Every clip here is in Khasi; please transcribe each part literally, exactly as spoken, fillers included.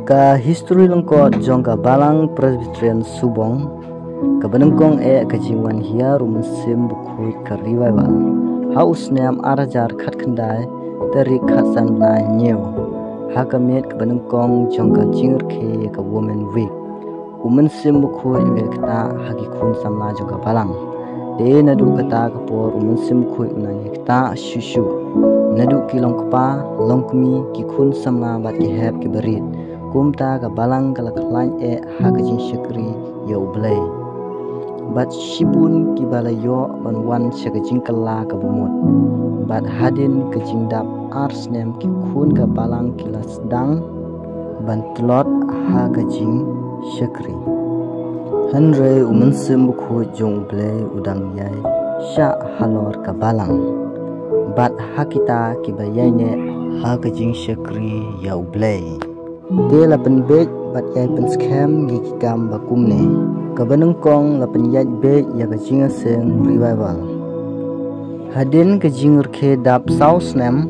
Ka histori lyngkot jong ka Balang Presbyterian Subong, kaba nyngkong eh ka jingwan hiar u Mynsiem Bakhuid ka Revival ha u snem ar hajar khatkhyndai, tarik khatsan bnai Hynñiew, ha ka miet kaba nyngkong jong ka jingrkhie ïa ka Women Week. U Mynsiem Bakhuid u ïai ktah ha ki khun samla jong ka Balang. Te naduh kata ka por u Mynsiem Bakhuid u nang ïai ktah shuh shuh. Naduh ki longkpa longkmie, ki khun samla bad ki hep ki barit, kumta ka Balang ka la khlaiñ eh ha ka jingshakri ïa U Blei. Bad shibun kiba la ïoh ban wan sha ka jingkylla kaba mut. Bad hadien ka jingdap ar snem, ki khun ka Balang ki la sdang ban tlot ha ka jingshakri. Hynrei u Mynsiem Bakhuid jong U Blei u dang ïai shah halor ka Balang bad ha kita kiba ïaineh ha ka jingshakri ïa U Blei. Te la pynbeit bad ïai pynskhem ïa ki kam ba kumne. Kaba nyngkong, la pynïaid beit ïa ka jingïaseng Revival. Hadien ka jingrkhie dap saw snem,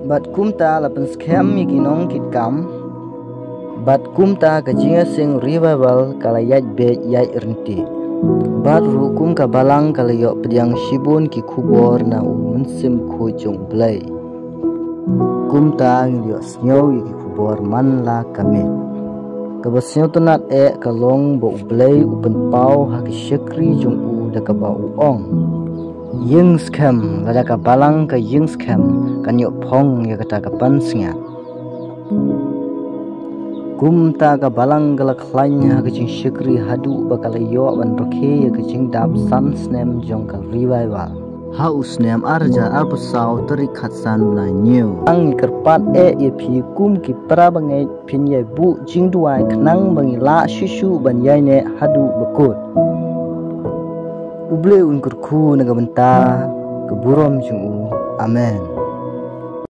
bad kumta la pynskhem ïa ki nongkitkam. Bad kumta ka jingïaseng Revival ka la ïaid beit ïaid ryntih. Bad ruh kum ka Balang ka la ïoh pdiang shibun ki khubor na u Mynsiem Bakhuid jong U Blei. Kumta ngi la ïohsngew ïa ki khubor man la ka miet. Kaba sngewtynnat eh ka long ba U Blei u pynpaw ha ki shakri jong u da kaba u ong: Ïeng skhem, lada ka Balang ka ïeng skhem, kan ïoh phong ïa kata ka pansngiat. Kumta ka Balang ka la khlaiñ ha ka jingshakri haduh ba ka la ïoh ban rkhie ïa ka jingdap san snem jong ka Revival ha u snem ar hajar arphew saw, tarik khatsan bnai Hynñiew. Ngi kyrpad eh ïa phi kum ki para bangeit, phin ïai buh jingduwai khnang ba ngin lah shuh shuh ban ïaineh haduh ba kut. U Blei un kyrkhu na ka bynta ka burom jong u. Amen.